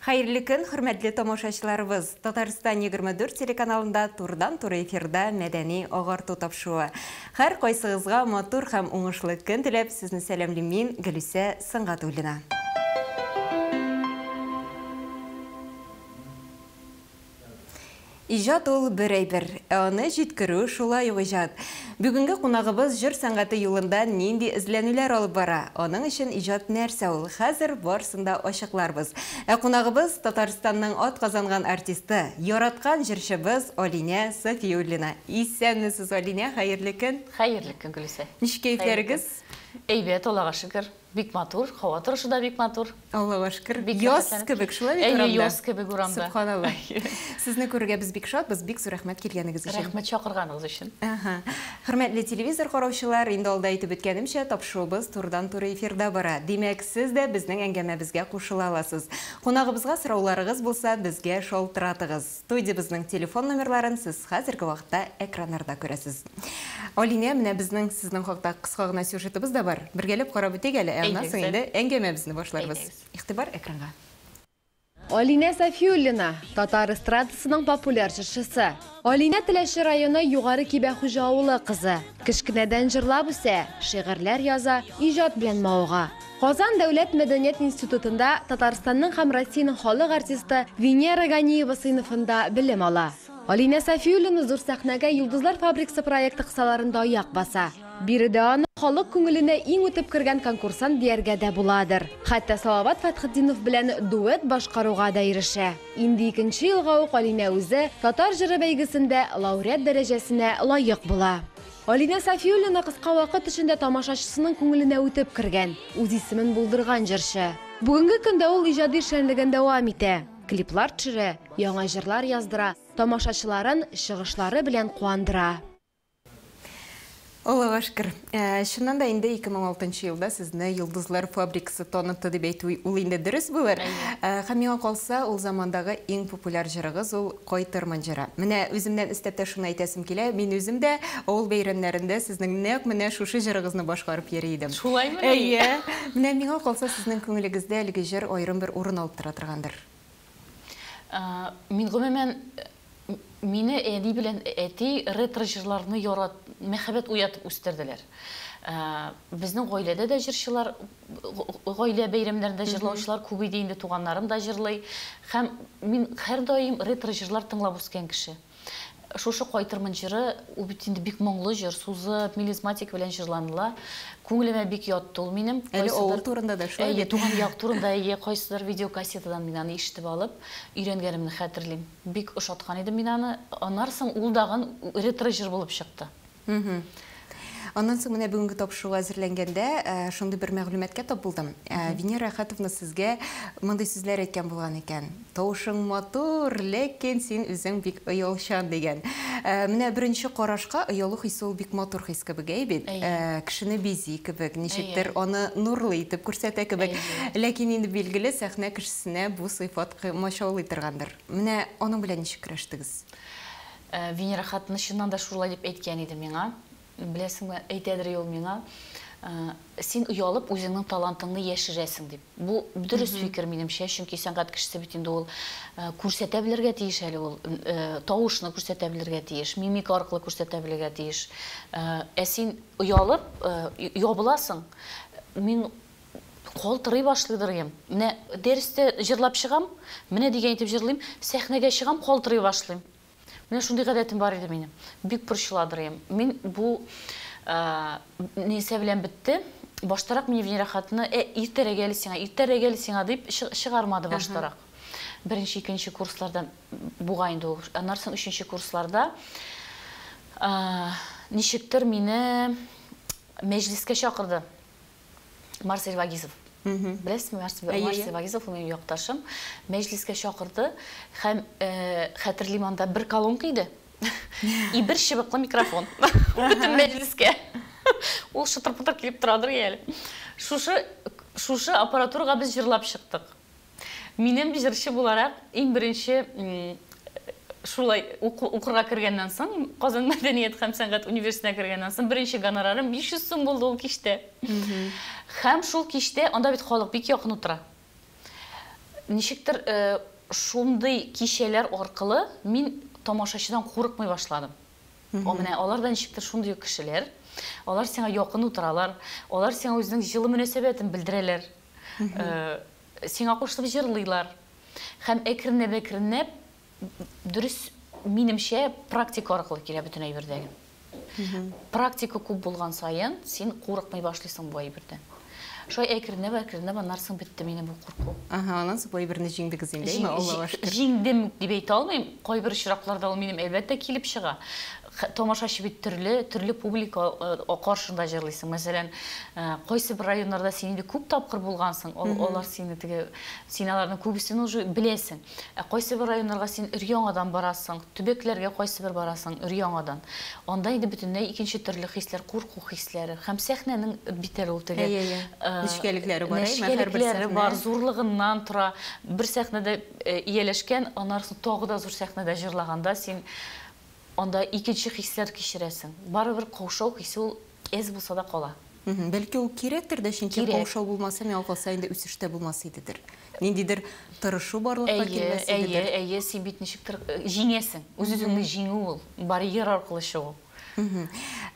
Хәерле көн, хөрмәтле тамашачыларыбыз! Татарстан 24 телеканалында турыдан-туры эфирда мәдәни агарту тапшыруы. Һәр кайсыгызга матур һәм уңышлы көн теләп, сезне сәламлим мин, Гөлүсә Сөнгатуллина. Иҗат ул бер әйбер, ә аны җиткерү шулай ук иҗат. Бүгенге кунагыбыз җыр сәнгате юлында нинди эзләнүләр алып бара, аның өчен иҗат нәрсә ул, хәзер барысын да ачыкларбыз. Ә кунагыбыз, Татарстанның атказанган артисты, яраткан җырчыбыз Алинә Сафиуллина. Исәнмесез, Алинә, хәерле көн! Хәерле көн, Гөлүсә. Ничек кәефләрегез? Әйбәт, Аллага шөкер. Бик матур, һава торышы да бик матур. Аллага шөкер. Бик яз кебек, шулай бит урамда? Әйе, яз кебек урамда. Сөбханалла. Сезне күрергә без бик шатбыз, бик зур рәхмәт килгәнегез өчен. Рәхмәт чакырганыгыз өчен. Әһә. Хөрмәтле телевизор караучылар, инде алда әйтеп үткәнемчә, тапшыруыбыз турыдан-туры эфирда бара. Димәк, сез дә безнең әңгәмәбезгә кушыла аласыз. Кунагыбызга сорауларыгыз булса, безгә шалтыратыгыз. Студиябезнең телефон номерларын сез хәзерге вакытта экраннарда күрәсез. Алинә, менә безнең сезнең хакта кыска гына сюжетыбыз да бар. Бергәләп карап үтик әле, ә аннан соң инде әңгәмәбезне башларбыз. Игътибар экранга. Алинә Сафиуллина, татар эстрадасының популяр җырчысы. Алинә Теләче районы Югары Кибәхуҗа авылы кызы. Кечкенәдән җырлап үсә, шигырьләр яза, иҗат белән мавыга. Казан дәүләт мәдәният институтында Татарстанның һәм Россиянең халык артисты Венера Ганиева сыйныфында белем ала. Алинә Сафиуллина зур сәхнәгә Йолдызлар фабрикасы проекты кысаларында аяк баса. Биредә аны халык күңеленә иң үтеп кергән конкурсант дияргә дә буладыр. Хәтта Салават Фәтхетдинов белән дуэт башкаруга да ирешә. Инде икенче елга ук Алинә үзе Татар җыры бәйгесендә лауреат дәрәҗәсенә лаек була. Алинә Сафиуллина кыска вакыт эчендә тамашачысының күңеленә үтеп кергән, үз исемен булдырган җырчы. Бүгенге көндә ул иҗади эшчәнлеген дәвам итә, клиплар төшерә, яңа җырлар яздыра, тамашачыларын чыгышлары белән куандыра. Аллага шөкер. Чыннан да инде 2006 нчы елда сезне Йолдызлар фабрикасы танытты дип әйтү ул инде дөрес булыр. Һәм миңа калса, ул замандагы иң популяр җырыгыз ул Кайтырмын җыры. Менә үземнән өстәп тә шуны әйтәсем килә, мин үзем дә авыл бәйрәмнәрендә сезнең нәкъ менә шушы җырыгызны башкарып йөри идем. Шулаймыни? Әйе. Менә миңа калса, сезнең күңелегездә әлеге җыр аерым бер урын алып тора торгандыр. Мин гомумән, мине әни белән әти ретро җырларны ярат, мәхәббәт уятып үстерделәр. Безнең гаиләдә дә җырчылар, гаилә бәйрәмнәрендә җырлаучылар күп иде инде, туганнарым да җырлый. Һәм мин һәрдаим ретро җырлар тыңлап үскән кеше. Шушы Кайтырмын җыры, ул бит инде бик моңлы җыр, сузып, мелизматика белән җырланыла. Күңелемә бик ятты ул минем. Әле авыл турында да шулай бит. Әйе, туган як турында, әйе, кайсыдыр видеокассетадан мин аны ишетеп алып, өйрәнгәнемне хәтерлим. Бик ошаткан идем мин аны. Аннан соң ул дагын ретро җыр булып чыкты. Аннан соң менә бүгенге тапшыруга әзерләнгәндә шундый бер мәгълүматка тап булдым. Венера Әхәтовна сезгә мондый сүзләр әйткән булган икән. Тавышың матур, ләкин син үзең бик оялчан, дигән. Менә беренче карашка оялу хисе ул бик матур хис кебек, әй бит? Кешене бизи кебек, ничектер аны нурлы итеп күрсәтә кебек. Ләкин инде билгеле, сәхнә кешесенә бу сыйфат комачаулый торгандыр. Менә аның белән ничек көрәштегез? Венера хатыны чыннан да шулай дип әйткән иде миңа. Беләсеңме, әйтәдер ул миңа, син оялып үзеңнең талантыңны яшерәсең дип. Бу дөрес фикер минемчә, чөнки сәнгать кешесе бит инде ул күрсәтә белергә тиеш әле ул, тавышны күрсәтә белергә тиеш, мимика аркылы күрсәтә белергә тиеш. Ә син оялып, ябыласың. Мин калтырый башлыйдыр идем. Менә дәрестә җырлап чыгам, менә дигән итеп җырлыйм, сәхнәгә чыгам, калтырый башлыйм. Менә шундый гадәтем бар иде минем. Бик борчыладыр идем. Мин бу нәрсә белән бетте. Баштарак мине Венера хатыны, ә, иртәрәк әле сиңа, иртәрәк әле сиңа дип чыгармады баштарак. Беренче, икенче курсларда бугай инде ул. Аннан соң өченче курсларда ничектер мине мәҗлескә чакырды. Марсель Вагизов. Беләсезме, Марсель Вагизов, ул минем якташым. Мәҗлескә чакырды һәм хәтерлим, анда бер колонка иде и бер чыбыклы микрофон. Бөтен мәҗлескә. Ул шытыр-пытыр килеп торадыр әле. Шушы шушы аппаратурага без җырлап чыктык. Минем җырчы буларак иң беренче шулай укырга кергәннән соң, Казан мәдәният һәм сәнгать университетына кергәннән соң, беренче гонорарым 500 сум булды ул кичтә. Һәм шул кичтә анда бит халык бик якын утыра. Ничектер шундый кичәләр аркылы мин тамашачыдан курыкмый башладым. О, менә алар да ничектер шундый ук кешеләр. Алар сиңа якын утыралар, алар сиңа үзенең җылы мөнәсәбәтен белдерәләр. Сиңа кушылып җырлыйлар. Һәм әкренләп-әкренләп, дөрес, минемчә, практика аркылы килә бөтен әйбердәге. Практика күп булган саен, син курыкмый башлыйсың бу әйбердән. Шулай әкренләп-әкренләп аннан соң бетте минем бу курку. Ага, аннан соң бу әйберне җиңдегез инде, әйме, Аллага шөкер. Җиңдем дип әйтә алмыйм. Кайбер очракларда ул минем әлбәттә килеп чыга. Тамашачы бит төрле, төрле публика каршында җырлыйсың. Мәсәлән, кайсы бер районнарда син инде күп тапкыр булгансың, алар сине теге, син аларның күбесен уже беләсең. Ә кайсы бер районнарга син өр-яңадан барасың, төбәкләргә кайсы бер барасың өр-яңадан. Анда инде бөтенләй икенче төрле хисләр, курку хисләре һәм сәхнәнең бит әле ул теге Нечкәлекләре бар, нечкәлекләре бар, зурлыгыннан тора. Бер сәхнәдә ияләшкән, аннары соң тагы да зур сәхнәдә җырлаганда син анда икенче хисләр кичерәсең. Барыбер каушау хисе ул әз булса да кала. Бәлки ул кирәктер дә, чөнки каушау булмаса, миңа калса, инде үсеш тә булмас идедер. Ниндидер тырышу барлыкка килмәс идедер. Әйе, әйе, син бит ничектер җиңәсең. Үз-үзеңне җиңү ул, барьер аркылы чыгу.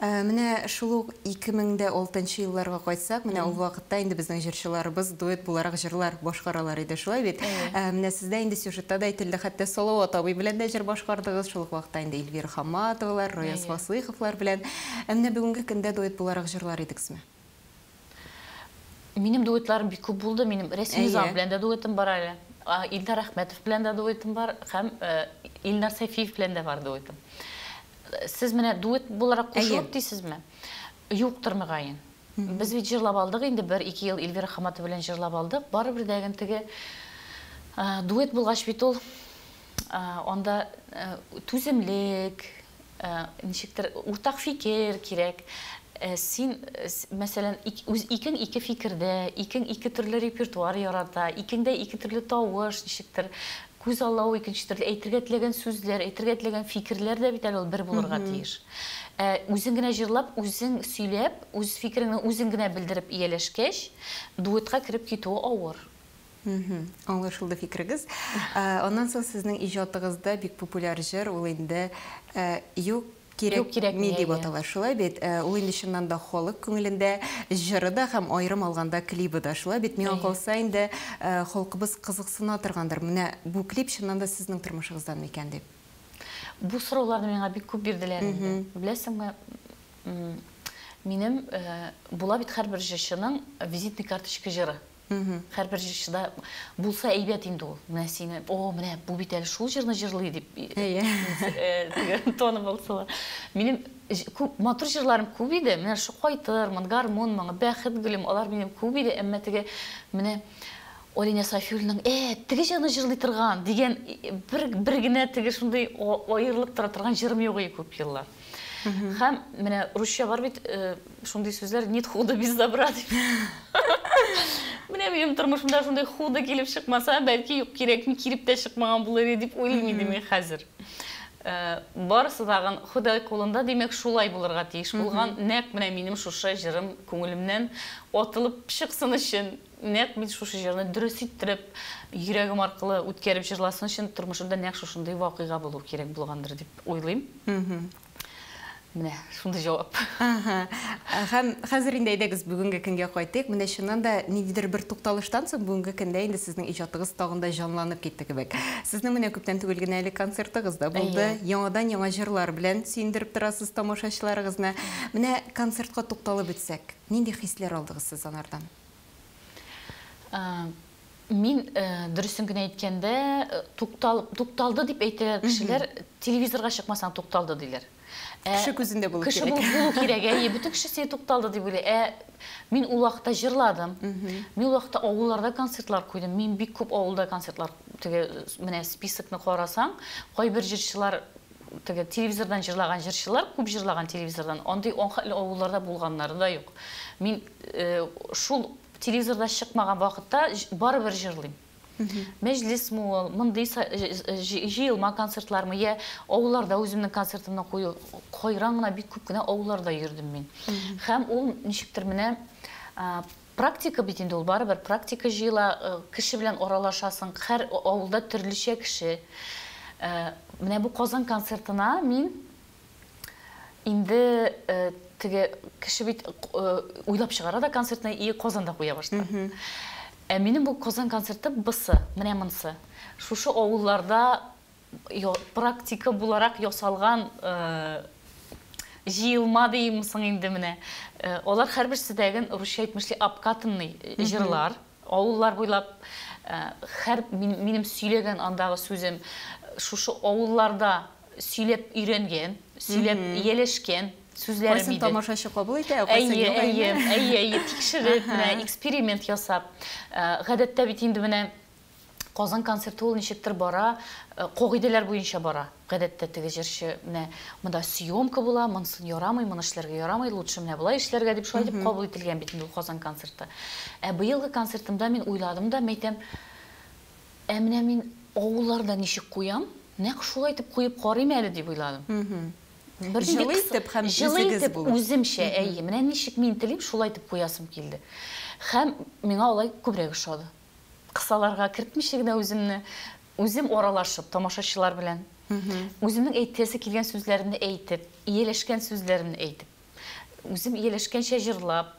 Менә шул ук 2006 елларга кайтсак, менә ул вакытта инде безнең җырчыларыбыз дуэт буларак җырлар башкаралар иде, шулай бит? Менә сездә инде сюжетта да әйтелде, хәтта Салават абый белән дә җыр башкардыгыз, шул ук вакытта инде Эльвира Хаматовалар, Раяз Фасыйховлар белән. Ә менә бүгенге көндә дуэт буларак җырлар идегезме? Минем дуэтларым бик күп булды. Минем Рәсим Низамов белән дә дуэтым бар әле. Илдар Әхмәтов белән дә дуэтым бар һәм Илнар Сәйфиев белән дә бар дуэтым. Сез менә дуэт буларак кушылып дисезме? Юктыр мөгаен. Без бит җырлап алдык инде, бер-ике ел Эльвира Хаматова белән җырлап алдык. Барыбер дә теге дуэт булгач бит ул анда түземлек, ничектер уртак фикер кирәк. Син, мәсәлән, үз икең ике фикердә, икең ике төрле репертуар ярата, икеңдә ике төрле тавыш, ничектер күз аллау икенче төрле, әйтергә теләгән сүзләр, әйтергә теләгән фикерләр дә бит әле ул бер булырга тиеш. Үзең генә җырлап, үзең сөйләп, үз фикереңне үзең генә белдереп ияләшкәч, дуэтка кереп китүе авыр. Аңлашылды фикерегез. Аннан соң сезнең иҗатыгызда бик популяр җыр, ул инде Юк кирәкми дип атала, шулай бит? Ул инде чыннан да халык күңелендә җыры да һәм аерым алганда клибы да, шулай бит? Миңа калса инде халкыбыз кызыксына торгандыр. Менә бу клип чыннан да сезнең тормышыгыздан микән дип. Бу сорауларны миңа бик күп бирделәр инде. Беләсеңме, минем була бит һәрбер җырчының визитный карточка җыры. Һәрбер җырчыда булса әйбәт инде ул. Менә сине, о, менә бу бит әле шул җырны җырлый дип танып алсалар. Минем күп матур җырларым күп иде. Менә шу Кайтырмын, Гармун моңы, Бәхет гөлем, алар минем күп иде. Әмма теге менә Алинә Сафиуллинаның, теге җырны җырлый торган дигән бер генә теге шундый аерылып тора торган җырым юк иде күп еллар. Һәм менә русча бар бит шундый сүзләр, нет худа без добра дип. Менә минем тормышымда шундый худа килеп чыкмаса, бәлки юк кирәкми килеп тә чыкмаган булыр иде дип уйлыйм инде мин хәзер. Барысы тагын Ходай кулында, димәк, шулай булырга тиеш булган. Нәкъ менә минем шушы җырым күңелемнән атылып чыксын өчен, нәкъ мин шушы җырны дөрес иттереп, йөрәгем аркылы үткәреп җырласын өчен тормышымда нәкъ шушындый вакыйга булу кирәк булгандыр дип уйлыйм. Менә шундый җавап. Һәм хәзер инде әйдәгез бүгенге көнгә кайтыйк. Менә чыннан да ниндидер бер тукталыштан соң бүгенге көндә инде сезнең иҗатыгыз тагын да җанланып китте кебек. Сезнең менә күптән түгел генә әле концертыгыз да булды. Яңадан яңа җырлар белән сөендереп торасыз тамашачыларыгызны. Менә концертка тукталып үтсәк, нинди хисләр алдыгыз сез анардан? Мин дөресен генә әйткәндә, тукталды дип әйтәләр кешеләр, телевизорга чыкмасаң тукталды диләр. Кеше күзендә булу кирәк. Кеше булу кирәк, әйе, бөтен кеше сине тукталды дип уйлый. Мин ул вакытта җырладым. Мин ул вакытта авылларда концертлар куйдым. Мин бик күп авылда концертлар, теге менә списокны карасаң, кайбер җырчылар, теге телевизордан җырлаган җырчылар, күп җырлаган телевизордан, андый авылларда булганнары да юк. Мин шул телевизорда чыкмаган вакытта барыбер җырлыйм. Мәҗлис мул, мондый җыелма концертлармы, я авылларда үземнең концертымны кую, кайран гына бик күп кенә авылларда йөрдем мин. Һәм ул ничектер менә Практика бит инде ул барыбер, практика җыела, кеше белән аралашасың, һәр авылда төрлечә кеше. Менә бу Казан концертына мин инде теге кеше бит уйлап чыгара да концертны и Казанда куя башлый. Ә минем бу Казан концерты бысы, менә монсы. Шушы авылларда практика буларак ясалган җыелма димме соң инде менә. Алар һәрберсе дәген русча әйтмешли обкатанный җырлар. Авыллар буйлап һәр минем сөйләгән андагы сүзем шушы авылларда сөйләп өйрәнгән, сөйләп ияләшкән сүзләрем иде. Кайсын тамашачы кабул итә, кайсын юк. Әйе, әйе, әйе, тикшереп, менә эксперимент ясап. Гадәттә бит инде менә Казан концерты ул ничектер бара, кагыйдәләр буенча бара. Гадәттә теге җырчы менә монда съемка була, монысын ярамый, моны эшләргә ярамый, лучше менә болай эшләргә дип шулай дип кабул ителгән бит инде ул Казан концерты. Ә быелгы концертымда мин уйладым да, мәйтәм, ә менә мин авылларда ничек куям, нәкъ шулай итеп куеп карыйм әле дип уйладым. Бер җылы итеп һәм үзегез булып. Үземчә, әйе, менә ничек мин телим, шулай итеп куясым килде. Һәм миңа алай күбрәк ошады. Кысаларга кертмичә генә үземне, үзем аралашып тамашачылар белән, үземнең әйтәсе килгән сүзләремне әйтеп, ияләшкән сүзләремне әйтеп, үзем ияләшкәнчә җырлап,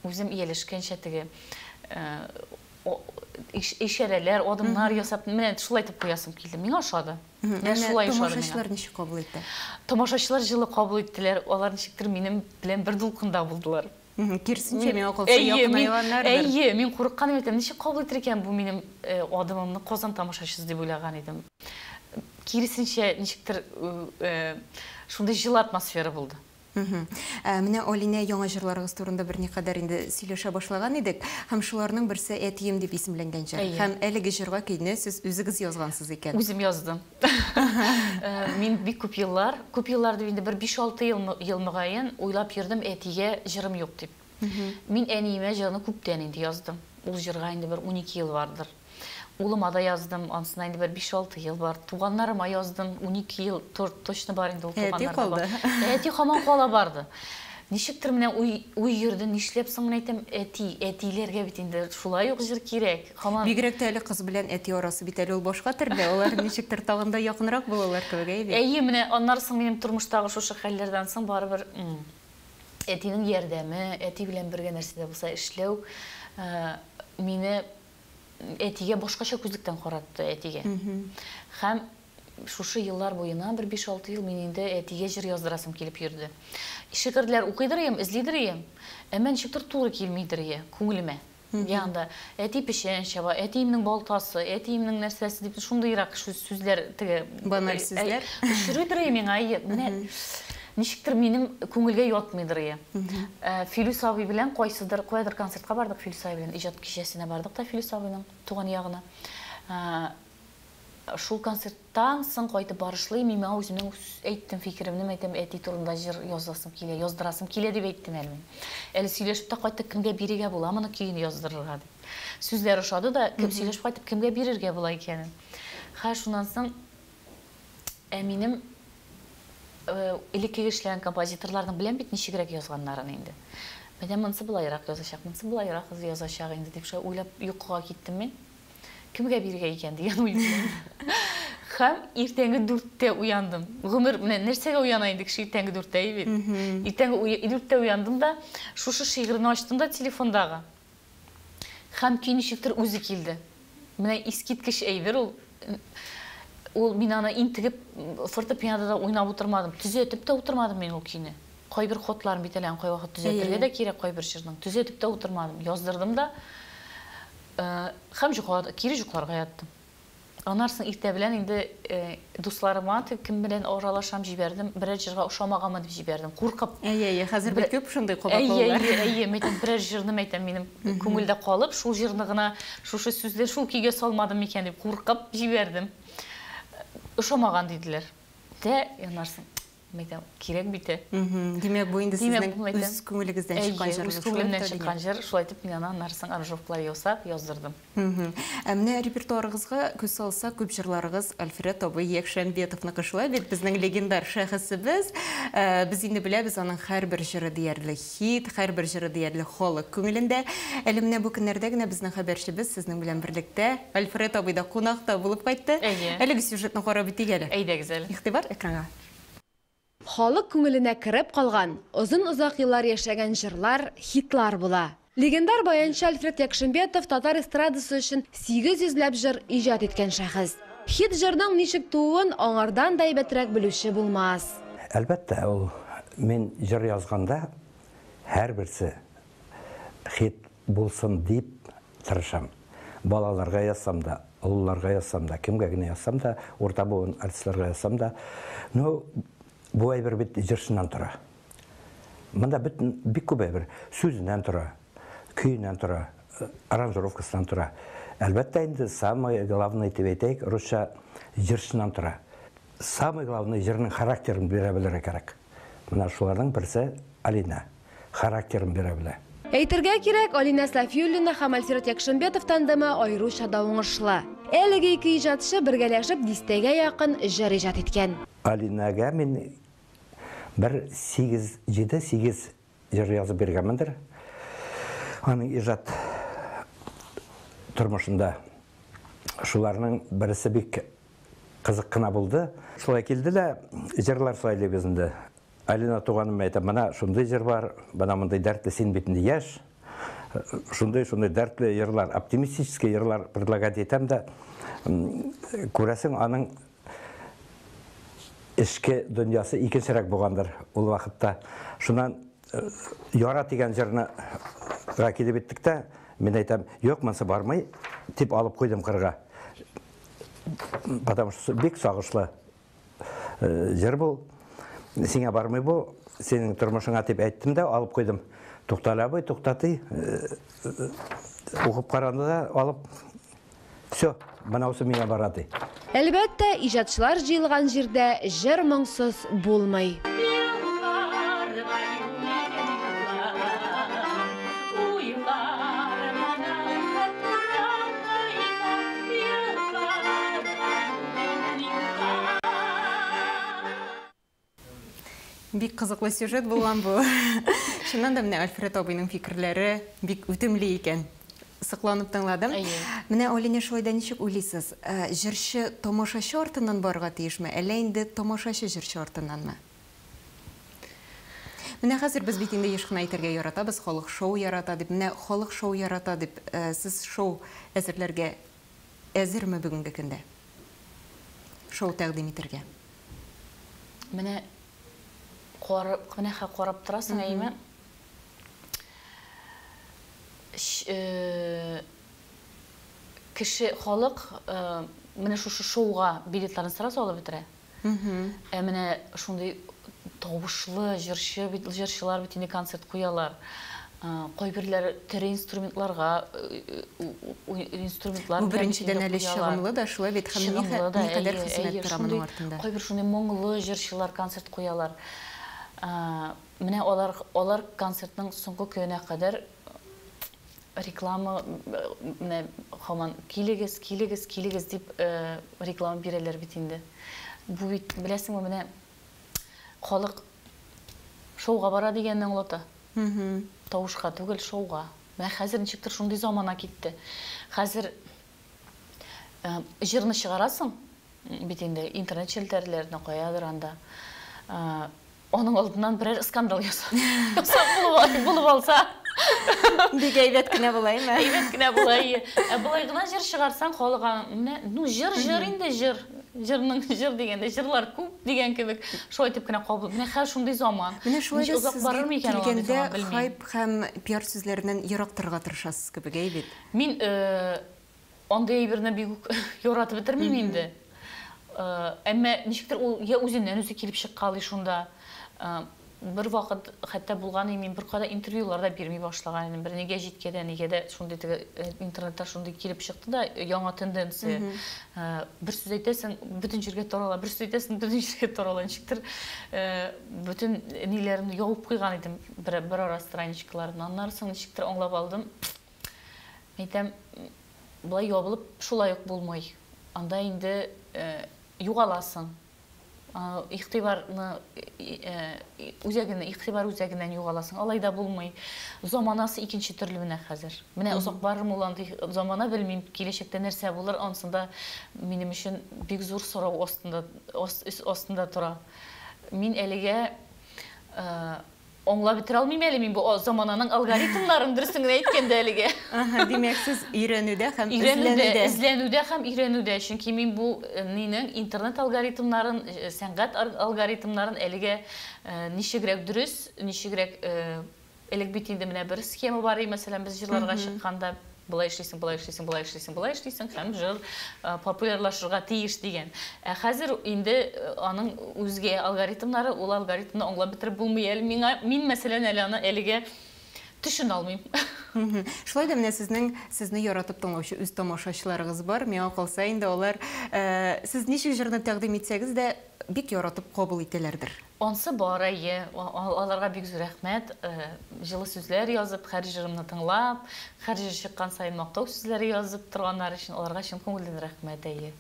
үзем ияләшкәнчә теге ишарәләр, адымнар ясап, менә шулай итеп куясым килде. Миңа ошады. Менә шулай ошады миңа. Тамашачылар ничек кабул итте? Тамашачылар җылы кабул иттеләр. Алар ничектер минем белән бер дулкында булдылар. Киресенчә, миңа калса, якынайганнардыр. Әйе, мин курыккан идем, ничек кабул итер икән бу минем адымымны Казан тамашачысы дип уйлаган идем. Киресенчә, ничектер шундый җылы атмосфера булды. Менә Алинә, яңа җырларыгыз турында берникадәр инде сөйләшә башлаган идек, һәм шуларның берсе Әтием дип исемләнгән җыр. Һәм әлеге җырга көйне сез үзегез язгансыз икән. Үзем яздым. Мин бик күп еллар, күп еллар дип инде бер 5-6 ел мөгаен уйлап йөрдем, әтигә җырым юк дип. Мин әниемә җырны күптән инде яздым. Ул җырга инде бер 12 ел бардыр. Улыма да яздым, ансына инде бер 5-6 ел бар. Туганнарыма яздым, 12 ел точно бар инде ул туганнарда. Әти калды. Әти һаман кала барды. Ничектер менә уй йөрде, нишләп соң менә әйтәм, әти, әтиләргә бит инде шулай ук җыр кирәк. Һаман. Бигрәк тә әле кыз белән әти арасы бит әле ул башка төрле, алар ничектер тагын да якынрак булалар кебек, әйе бит? Әйе, менә аннары соң минем тормыштагы шушы хәлләрдән соң барыбер әтинең ярдәме, әти белән бергә нәрсә дә булса эшләү мине әтигә башкача күзлектән каратты, әтигә. Һәм шушы еллар буена, бер 5-6 ел мин инде әтигә җыр яздырасым килеп йөрде. Шигырьләр укыйдыр идем, эзлидер идем, әмма ничектер туры килмидер иде күңелемә. Янда әти печән чаба, әтиемнең балтасы, әтиемнең нәрсәсе дип шундыйрак сүзләр теге баналь сүзләр очрыйдыр иде миңа. Менә ничектер минем күңелгә ятмыйдыр иде. Филүс абый белән кайсыдыр, каядыр концертка бардык Филүс абый белән, иҗат кичәсенә бардык та Филүс абыйның туган ягына. Шул концерттан соң кайтып барышлый, мин миңа үземнең әйттем фикеремне, әйтәм, әти турында җыр язасым килә, яздырасым килә дип әйттем әле мин. Әле сөйләшеп тә кайттык, кемгә бирергә була моны көен яздырырга дип. Сүзләр ошады да, кем сөйләшеп кайтып, кемгә бирергә була икәнен. Хәер, шуннан соң ә минем элеккеге эшләгән композиторларның белән бит ничегрәк язганнарын инде. Менә монысы былайрак язачак, монысы былайрак язачак инде дип шулай уйлап йокыга киттем мин. Кемгә бирергә икән дигән уй белән. Һәм иртәнге 4-тә уяндым. Гомер менә нәрсәгә уяна инде кеше иртәнге 4-тә бит. Иртәнге 4-тә уяндым да, шушы шигырьне ачтым да телефондагы. Һәм көй ничектер үзе килде. Менә искиткеч әйбер ул. Ул мин аны интегеп фортепианода уйнап утырмадым, төзәтеп тә утырмадым мин ул көйне. Кайбер ходларын бит әле кайвакыт төзәтергә дә кирәк, кайбер җырның төзәтеп тә утырмадым. Яздырдым да һәм кире йокларга яттым. Аннан соң иртә белән инде дусларыма, кем белән аралашам, җибәрдем. Берәр җырга ошамаганмы дип җибәрдем. Куркып. Әйе, әйе, хәзер бик күп шундый кабатлаулар. Әйе, әйе, әйтәм, берәр җырны әйтәм, минем күңелдә калып, шул җырны гына, шушы сүзләр шул көйгә салмадым микән дип куркып җибәрдем. Ошамаган диделәр. Дә, аннан соң Мәйтәм, кирәк бит. Димәк, бу инде сезнең үз күңелегездән чыккан җыр. Үз күңелемнән чыккан җыр. Шулай итеп мин аны аннары аранжировкалар ясап яздырдым. Ә менә репертуарыгызга күз салсак, күп җырларыгыз Альфред абый Якшәмбетовныкы, шулай бит, безнең легендар шәхесебез. Без инде беләбез, аның һәрбер җыры диярлек хит, һәрбер җыры диярлек халык күңелендә. Әле менә бу көннәрдә генә безнең хәбәрчебез сезнең белән берлектә Альфред абыйда кунакта булып кайтты. Әлеге сюжетны карап үтик әле. Әйдәгез әле. Игътибар экранга. Халык күңеленә кереп калган, озын-озак еллар яшәгән җырлар хитлар була. Легендар баянчы Альфред Якшимбетов татар эстрадасы өчен 800 ләп җыр иҗат иткән шәхес. Хит җырның ничек тууын аңардан да әйбәтрәк белүче булмас. Әлбәттә, ул мин җыр язганда һәрберсе хит булсын дип тырышам. Балаларга язсам да, олыларга язсам да, кемгә генә язсам да, урта буын артистларга язсам да, ну, бу әйбер бит җырчыннан тора. Монда бик күп әйбер сүзеннән тора, көеннән тора, аранжировкасынан тора. Әлбәттә инде самое главное дип әйтәйек, русча җырчыннан тора. Самое главное җырның характерын бирә белергә кирәк. Менә шуларның берсе Алина. Характерын бирә белә. Әйтергә кирәк, Алинә Сафиуллина һәм Альфред Якшимбетов тандемы аеруча да уңышлы. Әлеге ике иҗатчы бергәләшеп дистәгә якын җыр иҗат иткән. Алинәгә мин бер 7-8 җыр язып биргәнмендер. Аның иҗат тормышында шуларның берсе бик кызык кына булды. Шулай килде дә җырлар сайлыйбыз инде. Алина туганым әйтә, менә шундый җыр бар, менә мондый дәртле, син бит инде яшь. Шундый-шундый дәртле җырлар, оптимистический җырлар предлагать итәм дә, күрәсең, аның эчке дөньясы икенчерәк булгандыр ул вакытта. Шуннан Яра дигән җырны килеп еттек тә, мин әйтәм, юк, монысы бармый, дип алып куйдым кырга. Потому что бик сагышлы җыр бу. Сиңа бармый бу, синең тормышыңа дип әйттем дә, алып куйдым. Туктале абый, туктаты. Укып карады да, алып, все, мынаусы миңа бара ди. Әлбәттә, иҗатчылар җыелган җирдә җыр моңсыз булмый. Бик кызыклы сюжет булган бу. Чыннан да менә Альфред абыйның фикерләре бик үтемле икән. Сокланып тыңладым. Менә Алинә, шулай да ничек уйлыйсыз? Җырчы тамашачы артыннан барырга тиешме, әллә инде тамашачы җырчы артыннанмы? Менә хәзер без бит инде еш кына әйтергә яратабыз, халык шоу ярата дип. Менә халык шоу ярата дип, сез шоу әзерләргә әзерме бүгенге көндә? Шоу тәкъдим итәргә. Менә карап торасың, әйме? Кеше, халык менә шушы шоуга билетларын сразу алып бетерә. Ә менә шундый тавышлы җырчы бит, җырчылар бит инде концерт куялар. Кайберләре тере инструментларга, инструментлар Бу беренчедән әле чыгымлы да, шулай бит, һәм никадәр хезмәт тора моның артында. Кайбер шундый моңлы җырчылар концерт куялар. Менә алар концертның соңгы көненә кадәр реклама, менә һаман килегез, килегез, килегез дип реклама бирәләр бит инде. Бу бит, беләсеңме, менә халык шоуга бара дигәнне аңлата. Тавышка түгел, шоуга. Менә хәзер ничектер шундый замана китте. Хәзер җырны чыгарасың бит инде интернет челтәрләренә каядыр анда. Аның алдыннан берәр скандал ясап булып алса. Бик әйбәт кенә була, әйме? Әйбәт кенә була, әйе. Ә болай гына җыр чыгарсаң, халык менә, ну җыр, җыр инде җыр. Җырның җыр дигәндә җырлар күп дигән кебек шулай итеп кенә кабул. Менә хәзер шундый заман. Менә шулай да озак барырмы икән ул андый заман, белмим. Хайп һәм пиар сүзләреннән ерак торырга тырышасыз кебек, әй бит. Мин андый әйберне бик үк яратып бетермим инде. Әмма ничектер ул я үзеннән үзе килеп чыккалый шунда. Бер вакыт хәтта булган, мин беркайда интервьюлар да бирми башлаган идем. Бер нигә җиткәдә, нигә дә шундый теге интернетта шундый килеп чыкты да, яңа тенденция. Бер сүз әйтәсең, бөтен җиргә тарала, бер сүз әйтәсең, бөтен җиргә тарала. Ничектер бөтен ниләремне ябып куйган идем бер ара страничкаларны. Аннары соң ничектер аңлап алдым. Әйтәм, болай ябылып шулай ук булмый. Анда инде югаласың. Игътибарны үзәгеннән, игътибар үзәгеннән югаласың. Алай да булмый. Заманасы икенче төрле менә хәзер. Менә озак барырмы ул андый замана, белмим, киләчәктә нәрсә булыр, ансында минем өчен бик зур сорау астында тора. Мин әлегә аңлап бетерә алмыйм әле мин бу замананың алгоритмнарын, дөресен генә әйткәндә әлегә. Ага, димәк, сез өйрәнүдә һәм эзләнүдә. Эзләнүдә һәм өйрәнүдә, чөнки мин бу нинең интернет алгоритмнарын, сәнгать алгоритмнарын әлегә ничегрәк дөрес, ничегрәк элек бит инде менә бер схема бар, мәсәлән, без җырларга чыкканда былай эшлисең, былай эшлисең, былай эшлисең, былай эшлисең һәм җыр популярлашырга тиеш дигән. Ә хәзер инде аның үзгә алгоритмнары, ул алгоритмны аңлап бетереп булмый әле миңа. Мин, мәсәлән, әле аны әлегә төшенә алмыйм. Шулай да менә сезнең сезне яратып тыңлаучы үз тамашачыларыгыз бар. Миңа калса инде алар сез ничек җырны тәкъдим итсәгез дә бик яратып кабул итәләрдер. Ансы бар, әйе. Аларга бик зур рәхмәт. Җылы сүзләр язып, һәр җырымны тыңлап, һәр җыр чыккан саен мактау сүзләре язып торганнар өчен аларга чын күңелдән рәхмәт, әйе.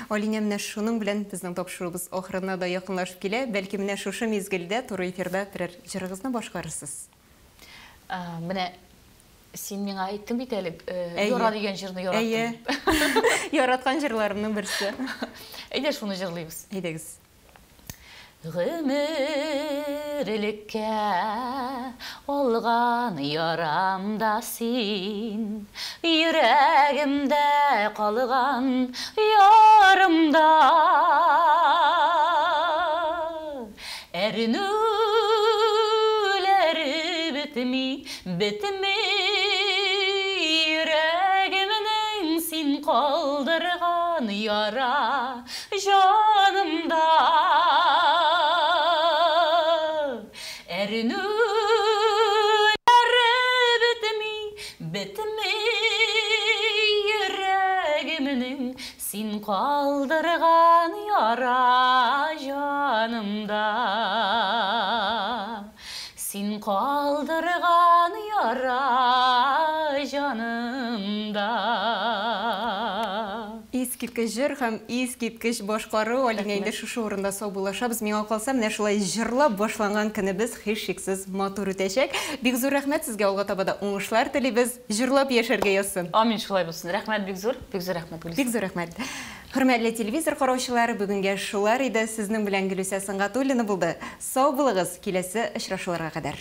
Алинә, менә шуның белән безнең тапшыруыбыз ахырына да якынлашып килә. Бәлки менә шушы мизгелдә туры эфирда берәр җырыгызны башкарырсыз. Менә син миңа әйттең бит әле, Яра дигән җырны яраттым. Әйе. Яраткан җырларымның берсе. Әйдә шуны җырлыйбыз. Әйдәгез. Гомерлеккә алган ярамда син, йөрәгемдә калган ярымда. Әрнүләре бетми, бетми йөрәгемнең син калдырган яра җанымда. Әрнүләре бетми, бетми йөрәгемнең син калдырган яра җанымда. Син калдырган яра җанымда. Искиткеч җыр һәм искиткеч башкару. Алинә, инде шушы урында саубуллашабыз. Миңа калса, менә шулай җырлап башланган көнебез һичшиксез матур үтәчәк. Бик зур рәхмәт сезгә, алга таба да уңышлар телибез. Җырлап яшәргә язсын. Амин, шулай булсын. Рәхмәт бик зур, бик зур рәхмәт, Гөлүсә. Бик зур рәхмәт. Хөрмәтле телевизор караучылары, бүгенгә шулар иде. Сезнең белән Гөлүсә Сөнгатуллина булды. Сау булыгыз, киләсе очрашуларга кадәр.